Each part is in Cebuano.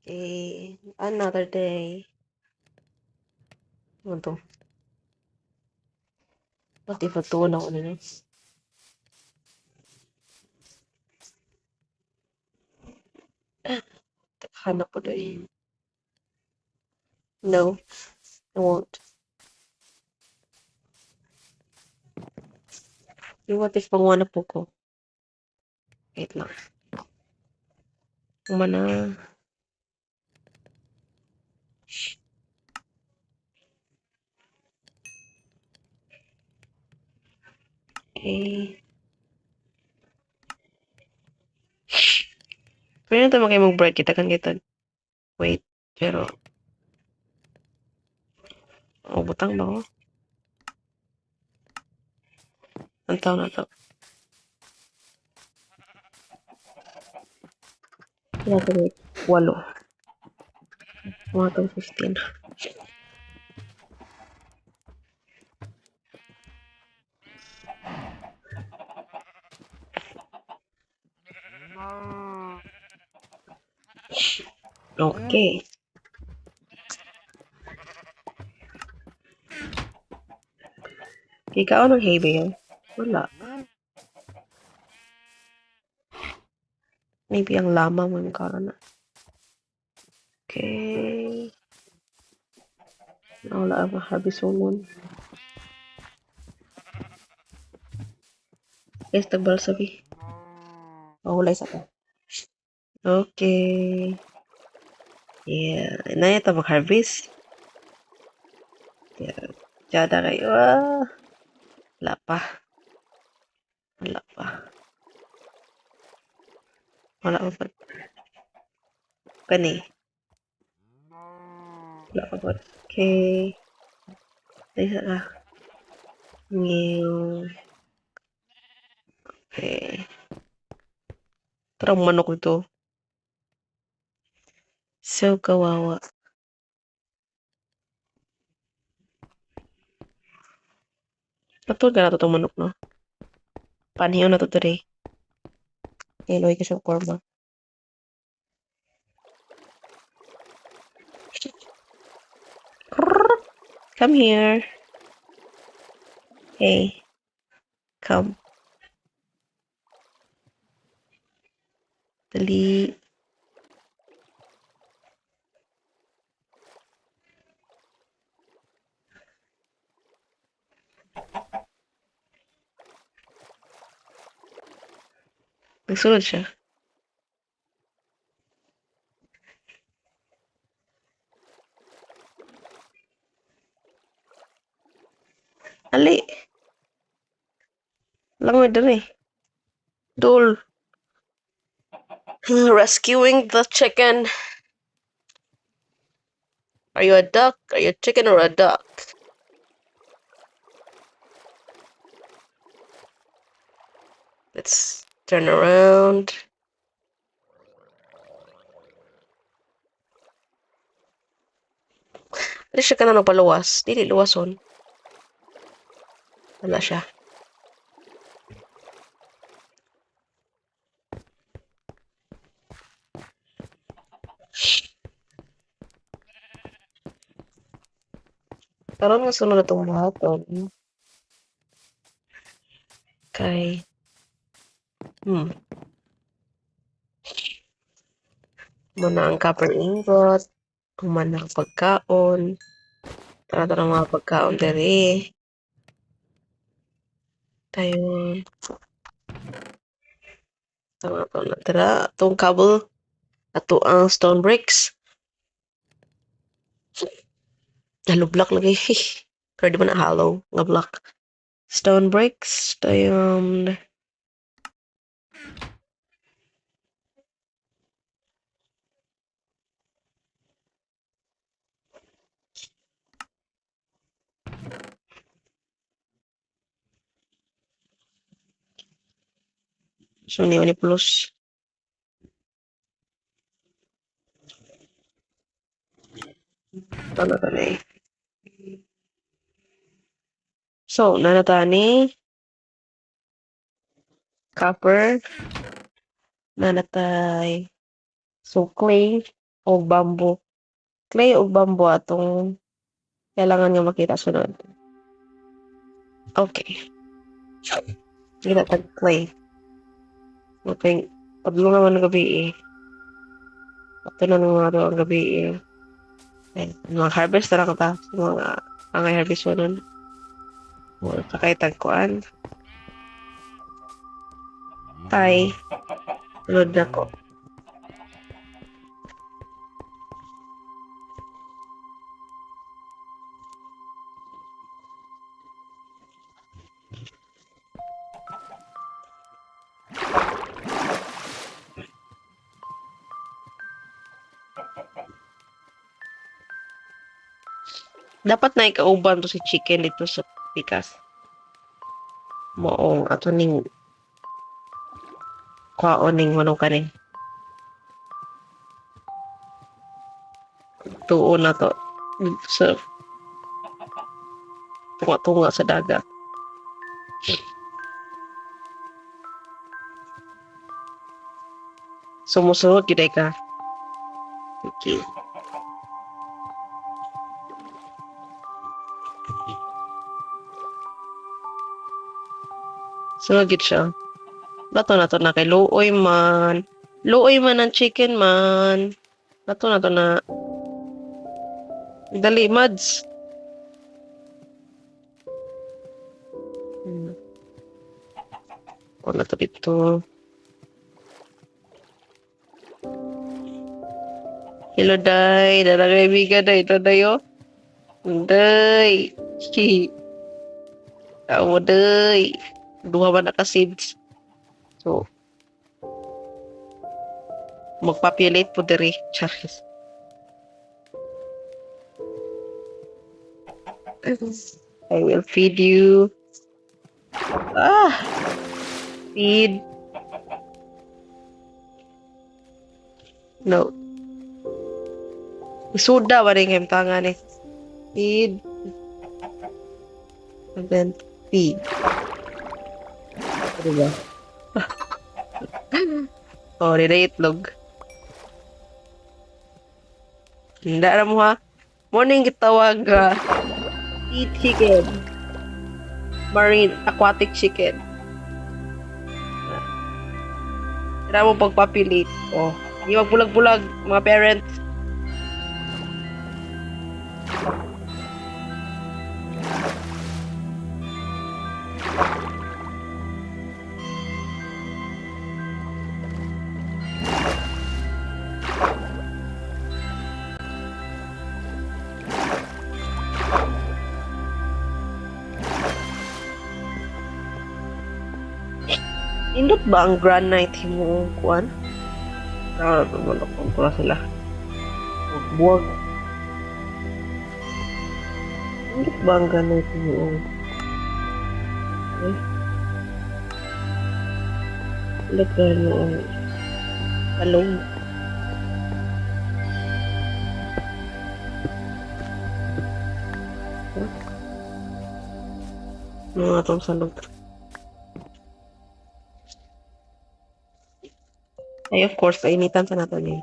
Okay, another day. Ano to? What if atuon ako nila? Hanap ko doy. No, I won't. Yung what if manguha na po ko? Wait lang. Humana. Okay. Pwede na tayo mag-bread kita kan kita. Wait, pero oh, butang ba ko? Ang tao na to. Wala to, wait. Walo. Mga to 15. Okay. Ikaw ng hay bale? Wala. Maybe ang llama mo yung kaon na. Okay. Wala ang harvest moon. Yes, tagbal sabi. Oh, wala isa pa. Okay. Yeah. Inaya ta mag-harvest. Yeah. Jada kayo. Ah. Wala pa. Wala pa. Wala pa pa. Kani. Wala pa pa. Okay. Isa ka. Ngayon. Okay. Parang manok ito. So, kawawa. Patol ka na to itong manok, no? Panhiyo na to today. Okay, loy ka siyang korma. Come here. Hey. Come. Dali. Nagsunod siya. Ali. Langoy diri. Dul. Rescuing the chicken. Are you a duck? Are you a chicken or a duck? Let's turn around. Dili siya kana magpaluwas. Dili luwason. Wala siya. Karon nga sunod atong buhaton. Kay Muna ang copper ingot, human ang pagkaon. Tara tara mga pagkaon diri. Dayon. Tama to na tara atong cobble, ato ang stone bricks. Hollow block lagi. Pero di man na hollow nga block. Stone bricks, dayon. So ni ni plus. Tama ta ni. So, nanata ni copper, nanatay so clay. Og bamboo. Clay og bamboo atong kailangan nga makita sunod. Okay. Kita tag clay. Okay. Padulong naman ng gabi eh. Ato na ng mga ang gabi eh. Ay, mga harvest na lang ta. Mga angay harvest nun. Kakay tagkuan. Tay. Sunod na ko. Dapat na ikauban to si chicken dito sa pikas. Maong ato ning kwaon ning manong kani. Tuon na to sa tunga-tunga sa dagat. Sumusunod gyud ay ka. Okay. Sunod gyud siya. Bato na to na kay luoy man. Luoy man ang chicken man. Bato na to na. Dali, Mads. O na to dito. Hello, Day. Dala kaibigan, Day. Ito, Day, oh. Day. Tao mo, Day. Duha man na ka seeds. So, magpopulate po diri. Charis. I will feed you. Ah! Feed. No. Isuda ba rin kayong tangan eh. Feed. And then, feed. Diba? Oh, di na itlog. Hindi na mo ha. Morning gitawag sea chicken. Marine aquatic chicken. Tira mo pagpapilate. Oh, hindi magbulag-bulag mga parents. Nindot ba ang granite himo kuan? Ah, ko na sila. Buwag. Nindot ba ang granite himo? Eh? Nindot ba himo talong? Huh? Mga tong salog. Ay, of course, painitan sa natin eh.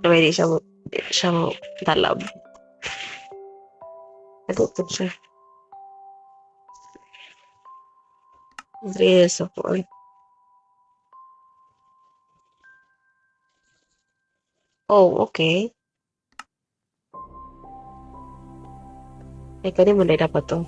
Pwede siya mo talab. Ito po siya. Yes, ako. Oh, okay. Ay, kani mo na dapat to.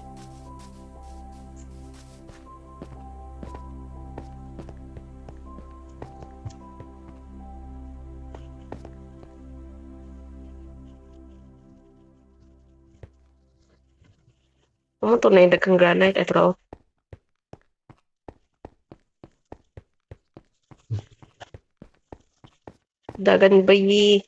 Amo to na yung daghang granite. Ito raw. Dagan bayi.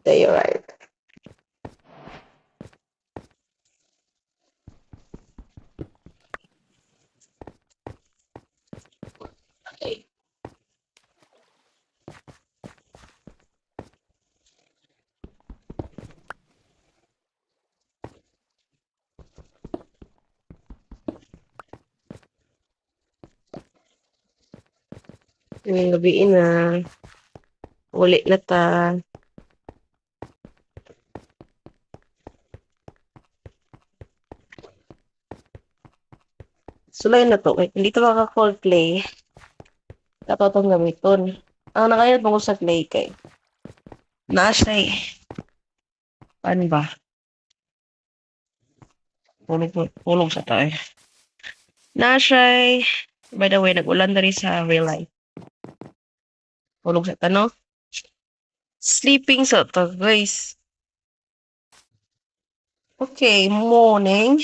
There you're right. Okay. Ngayong gabi na. Uli na ta. Sulay na to. Kay hindi to maka-call clay. Kato itong gamiton. Ang nakayod mo ko sa clay kay naa siya eh. Paano ba? Tulog, tulog sa tayo. Naa siya. By the way, nag-ulan na rin sa real life. Tulog sa ta, no? Sleeping sa to, guys. Okay, morning.